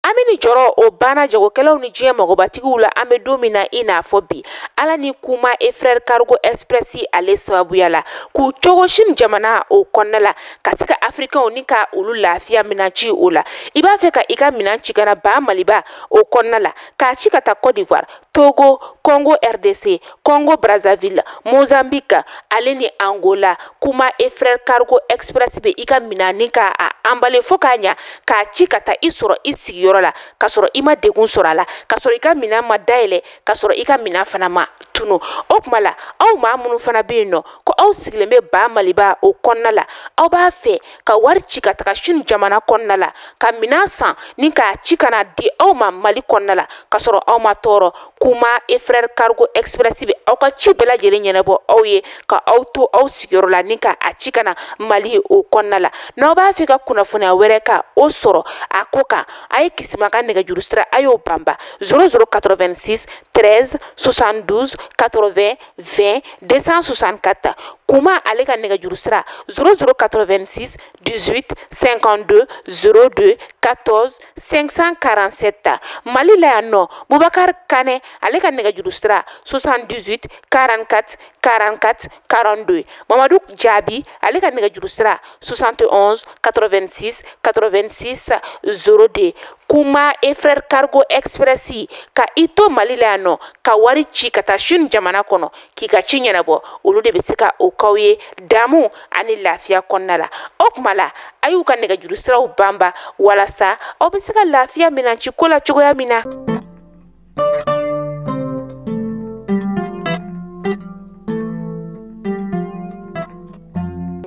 An bɛ ni jɔrɔ o banna jagokɛlaw ni diɲɛ magobatigiw la. An bɛ don min na i n'a fɔ bi, Ala ni Kuma et Frère Cargo Express ale sababuya la, k'u cogo Chine jamana o kɔnɔna la, ka se ka Africainw ni ka olu lafiya minɛn ci o la. I b'a fɛ ka i ka minɛn ci ka na ba Maliba o kɔnɔna la, k'a ci ka taa Côte d'Ivoire, Togo, Congo RDC, Congo Brazzaville, Mozambique ale ni Angola. Kuma et Frère Cargo Express bɛ i ka minɛn ni ka a emballer fo k'a ɲa, k'a ci ka taa i sɔrɔ i sigiyɔrɔ la, k'a sɔrɔ i ma degun sɔrɔ a la, k'a sɔrɔ i ka minɛn ma dayɛlɛ, k'a sɔrɔ i ka minɛn fana ma tunu. O tuma la, aw maa minnu fana bɛ yen nɔ ko aw sigilen bɛ ba Maliba o kɔnɔna la, aw b'a fɛ ka wari ci ka taga Chine jamana kɔnɔna la, ka minɛn san ni k'a ci ka na di aw ma Mali kɔnɔna la, k'a sɔrɔ aw ma tɔɔrɔ. Kuma et Frère Cargo Express bɛ aw ka ci bɛɛ lajɛlen ɲɛnabɔ aw ye, ka aw to aw sigiyɔrɔ la ni ka a ci ka na Mali o kɔnɔna la. N'aw b'a fɛ ka kunnafoniya wɛrɛ ka o sɔrɔ a ko kan, a ye Kisima ka nɛgɛjuru sira a y'o banba 00 86 13 72 80 20 264. Kuma ale ka nɛgɛjuru sira 00 86 18 52 02 14 547. Mali la yan nɔ, Bubakar Kane ale ka nɛgɛjuru sira 78 44 44 42. Mamadu Jaabi ale ka nɛgɛjuru sira 71 86 86 02. Kuma et Frère Cargo Express, ka i to Mali la yan nɔ ka wari ci ka taa Chine jamana kɔnɔ k'i ka ci ɲɛnabɔ, olu de bɛ se ka o k'aw ye damu ani lafiya kɔnɔna la. O tuma la, a y'u ka nɛgɛjuru siraw banba walasa aw bɛ se ka lafiya minɛn ci ko la cogoya min na.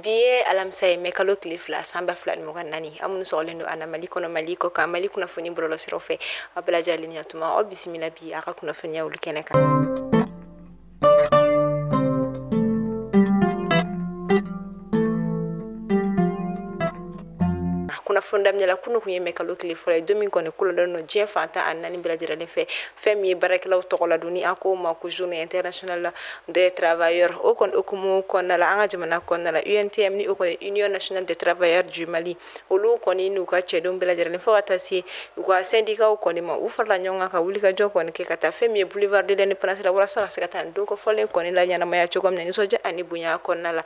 Bi ye alamisa ye, mɛ kalo tile 2 san 2024. Aw minnu sɔgɔlen don a na Mali kɔnɔ, Mali kɔ kan, Mali kunnafoni bɔlɔlɔsiraw fɛ, aw bɛɛ lajɛlen ɲatuma, aw bisimila bi a ka kunnafoniya olu kɛnɛ kan. Kunnafoni daminɛ la, kunun kun ye mɛ kalo tile fɔlɔ ye, don min kɔni kolonlen don diɲɛ fan 14 bɛɛ lajɛlen fɛ, fɛn min ye baarakɛlaw tɔgɔ la don, ni an k'o ma ko journée internationale des travailleurs. O kɔni hukumu kɔnɔna la, an ka jamana kɔnɔna la, UNTM, ni o kɔni Union nationale des travailleurs du Mali, olu kɔni n'u ka cɛdenw bɛɛ lajɛlen fo ka taa se u ka syndicats kɔni ma, u farala ɲɔgɔn kan ka wulikajɔ kɔni kɛ ka taa fɛn min ye boulevard de l'Indépendance la, walasa ka se ka taa nin don kofɔlen kɔni la ɲɛnamaya cogo min na nisɔndiya ani bonya kɔnɔna la.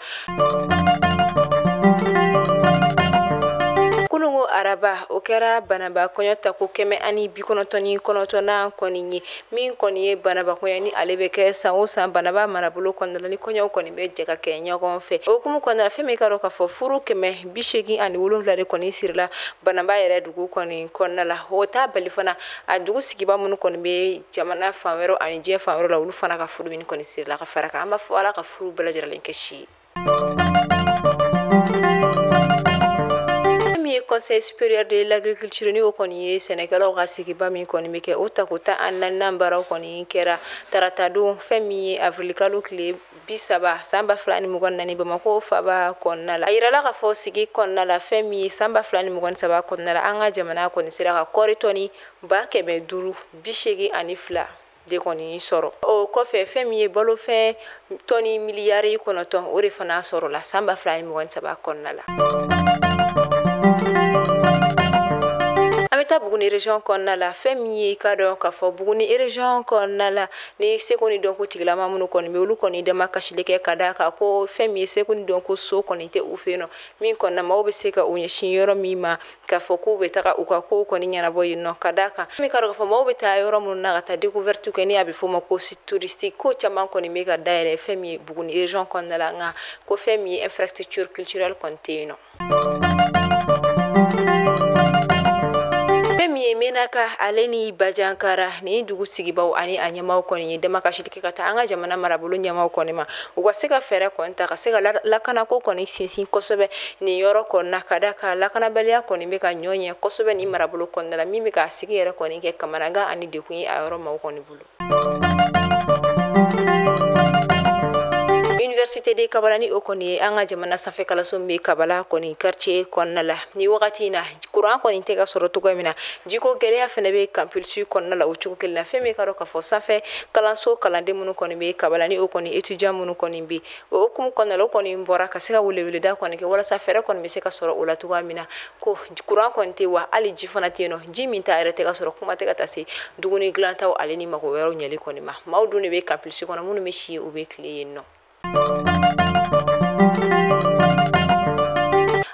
Kununko araba, o kɛra banaba kɔɲɔ tako 199nan kɔni ye, min kɔni ye banaba kɔɲɔ ni ale bɛ kɛ san o san Banaba marabolo kɔnɔna la, ni kɔɲɔw kɔni bɛ jɛ ka kɛ ɲɔgɔn fɛ. O hukumu kɔnɔna la, fɛn min ka dɔn k'a fɔ furu 187 de kɔni sirila Banaba yɛrɛ dugu kɔni kɔnɔna la. O t'a bali fana a dugu sigiba minnu kɔni bɛ jamana fan wɛrɛw ani diɲɛ fan wɛrɛw la, olu fana ka furu min kɔni sirila ka fara kan. An b'a fɔ Ala ka furu bɛɛ lajɛlen kɛ si ye. Conseil supérieur de l'agriculture, ni o kɔni ye sɛnɛkɛlaw ka sigiba min kɔni bɛ kɛ, o tako 14nan baaraw kɔni kɛra tarata don, fɛn min ye avril kalo tile 30 san 2024, Bamakɔ faba kɔnɔna la. A yirala k'a fɔ sigi kɔnɔna la, fɛn min ye san 2023 kɔnɔna la, an ka jamana kɔni sera ka kɔɔri tɔni 582 de kɔni sɔrɔ. O kɔfɛ, fɛn min ye balofɛn tɔni miliyari 9, o de fana sɔrɔla san 2023 kɔnɔna la. An bɛ taa Buguni région kɔnɔna la. Fɛn min ye i ka dɔn k'a fɔ Buguni région kɔnɔna la, ni seko ni dɔnko tigilama minnu kɔni bɛ, olu kɔni dama kasili kɛ ka d'a kan ko fɛn min ye seko ni dɔnko so kɔni tɛ u fɛ yen nɔ, min kɔni na maaw bɛ se ka u ɲɛsin yɔrɔ min ma k'a fɔ k'u bɛ taga u ka kow kɔni ɲɛnabɔ yen nɔ, ka d'a kan min ka dɔn k'a fɔ maaw bɛ taa yɔrɔ minnu na ka taa découverte kɛ, ni a bɛ f'o ma ko site touristique, ko caman kɔni bɛ ka dayɛlɛ fɛn min ye Buguni région kɔnɔna la, nka ko fɛn min ye infrastructure culturelle kɔni tɛ yen nɔ. Fɛn min ye Menaka ale ni Bajankara ni dugu sigibaw ani a ɲɛmaaw kɔni ye damakasili kɛ ka taa an ka jamana marabolo ɲɛmaaw kɔni ma, u ka se ka fɛɛrɛ kɔni ta ka se ka lakanako kɔni sinsin kosɛbɛ nin yɔrɔ kɔni na, ka d'a kan lakanabaliya kɔni bɛ ka ɲɔ ɲɛ kosɛbɛ nin marabolo kɔnɔna la, min bɛ k'a sigi yɛrɛ kɔni kɛ kamanagan ani degun ye a yɔrɔ maaw kɔni bolo. Université de Kabala ni o kɔni ye an ka jamana sanfɛ kalanso min bɛ Kabala kɔni quartier kɔnɔna la. Ni wagati in na courant kɔni tɛ ka sɔrɔ cogoya min na, jiko gɛlɛya fana bɛ campus kɔnɔna la o cogo kelen na. Fɛn min ka dɔn k'a fɔ sanfɛ kalanso kalanden minnu kɔni bɛ Kabala ni o kɔni étudiant minnu kɔni bɛ o hukumu kɔnɔna la, o kɔni bɔra ka se ka weleweleda kɔni kɛ walasa fɛɛrɛ kɔni bɛ se ka sɔrɔ o la cogoya min na. Ko courant kɔni tɛ, wa hali ji fana tɛ yen nɔ, ji min ta yɛrɛ tɛ ka sɔrɔ, kuma tɛ ka taa se dumuni dilantaw ale ni mago wɛrɛw ɲɛli kɔni ma. Maaw dun de bɛ campus kɔnɔ, minnu bɛ si u bɛ tile yen nɔ.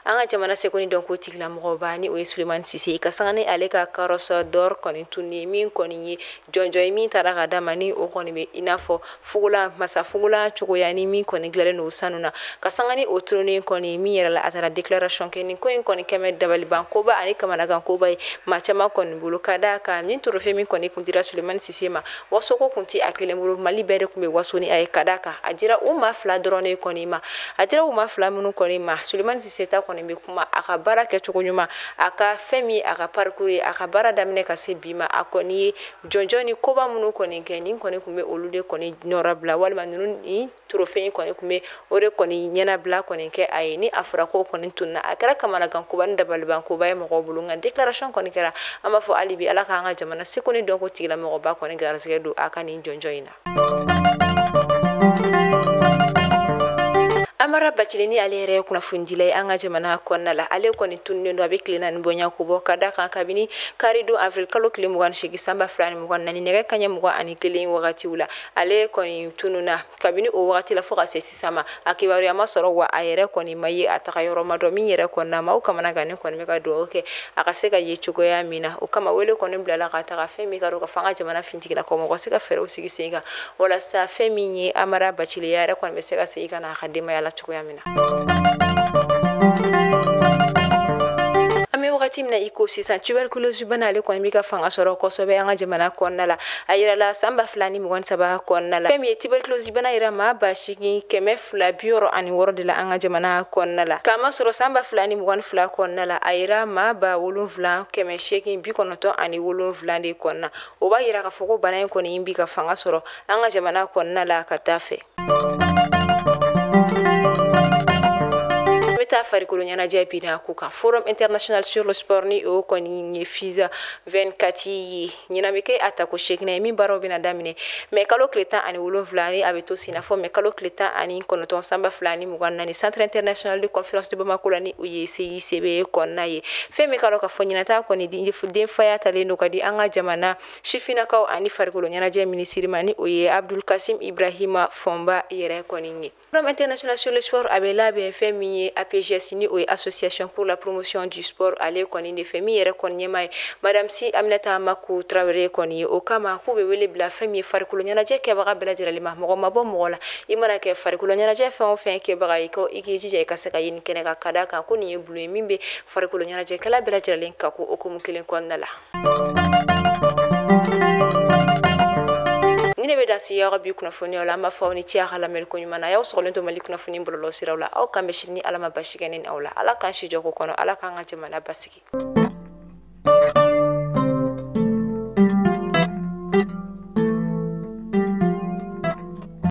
An ka jamana seko ni dɔnko tigilamɔgɔba ni o ye Sulemani Sise ka sanga ni ale ka carrosse d'or kɔni tunni, min kɔni ye jɔnjɔn ye min taara ka d'a ma, ni o kɔni bɛ i n'a fɔ fugola masa fugola cogoya ni min kɔni dilanlen don sanu na, ka sanga ni o tununnen kɔni min yɛrɛ la a taara déclaration kɛ. Nin ko in kɔni kɛmɛ dabaliban koba ani kamanagan koba ye maa caman kɔni bolo, ka d'a kan nin trophée min kɔni kun dira Sulemani Sise ma, wasoko kun ti a kelen bolo, Mali bɛɛ de kun bɛ waso ni a ye, ka d'a kan a dira u maa fila dɔrɔn de kɔni ma. A dira u maa fila minnu kɔni ma, Sulemani Sise ta kɔni bɛ kuma a ka baara kɛcogo ɲuman, a ka fɛn min a ka parcours ye, a ka baara daminɛ ka se bi ma, a kɔni ye jɔnjɔn ni koba minnu kɔni kɛ, nin kɔni kun bɛ olu de kɔni nɔrɔbila, walima ninnu ni trophée in kɔni kun bɛ o de kɔni ɲɛnabila kɔni kɛ a ye. Ni a fɔra ko kɔni tununa, a kɛra kamanagan koba ni dabaliban koba ye mɔgɔw bolo, nka déclaration kɔni kɛra. An b'a fɔ hali bi Ala k'an ka jamana seko ni dɔnko tigilamɔgɔba kɔni garisɛgɛ don a ka nin jɔnjɔn in na. Amara Bacili ni ale yɛrɛ ye kunnafonidila ye an ka jamana kɔnɔna la, ale kɔni tununnen don, a bɛ tile naani bɔɲɔgɔn ko bɔ, ka da kan kabini kari don avril kalo tile 28 san 2024 nɛgɛ kanɲɛ 21 wagatiw la, ale kɔni tununna. Kabini o wagati la fo ka se sisan ma, a kibaruya ma sɔrɔ, wa a yɛrɛ kɔni ma ye, a taga yɔrɔ ma dɔn. Min yɛrɛ kɔni na, maaw kamana gannen kɔni bɛ ka dugawu kɛ a ka se ka ye cogoya min na. O kama wele kɔni bilala ka taga fɛn min ka dɔn ka fɔ an ka jamana finitigilakaw mɔgɔ se ka fɛɛrɛw sigi sen kan walasa fɛn min ye Amara Bacili yɛrɛ kɔni bɛ se ka segin ka na a ka denbaya la cogoya min na. An bɛ wagati min na i ko sisan, tuberculose bana ale kɔni bɛ ka fanga sɔrɔ kosɛbɛ an ka jamana kɔnɔna la. A yirala san 2023 kɔnɔna la, fɛn min ye tuberculose bana yira maa 8266 de la an ka jamana kɔnɔna la. K'a masɔrɔ san 2022 kɔnɔna la, a yira maa 7897 de kɔnɔna. O b'a yira k'a fɔ ko bana in kɔni bɛ ka fanga sɔrɔ an ka jamana kɔnɔna la ka taa fɛ. Taa farikolo ɲɛnajɛ bina ko kan Forum international sur le sport ni o kɔni ye FISA 24 ye, ɲinan bɛ kɛ a tako 8 ye, min baaraw bɛna daminɛ mɛ kalo tile 17 ni a bɛ to sen na fɔ mɛ kalo tile 19 san 2024 Centre international de conférence de Bamako la, ni o ye CICB kɔnɔna ye. Fɛn min ka dɔn k'a fɔ ɲinan ta kɔni denfaya talen don ka di an ka jamana sifinnakaw ani farikolo ɲɛnajɛ minisiri ma, ni o ye Abdul Kasim Ibrahima Fɔnba yɛrɛ kɔni ye. Forum international sur le sport a bɛ labɛn fɛn min ye APGS ni o ye Association pour la promotion du sport, ale kɔni de fɛ, min yɛrɛ kɔni ɲɛmaa ye Madame Si Aminata Maku Traoré kɔni ye. O kama k'u bɛ wele bila fɛn min ye farikolo ɲɛnajɛ kɛbaga bɛɛ lajɛlen ma, mɔgɔ ma bɔ mɔgɔ la, i mana kɛ farikolo ɲɛnajɛ fɛn o fɛn kɛbaga ye, ko i k'i jija i ka se ka ye nin kɛnɛ kan, ka d'a kan ko nin ye bulon ye min bɛ farikolo ɲɛnajɛkɛla bɛɛ lajɛlen ka ko hukumu kelen kɔnɔna la. Ni ne bɛ dan sigi aw ka bi kunnafoniyaw la, an b'a fɔ aw ni ce a ka lamɛnni ko ɲuman na. A y'aw sɔgɔlen to Mali kunnafoni bɔlɔlɔ siraw la. Aw kan bɛ sini ni Ala ma basi kɛ ne ni aw la. Ala k'an si jɔ ko kɔnɔ, Ala k'an ka jamana basigi.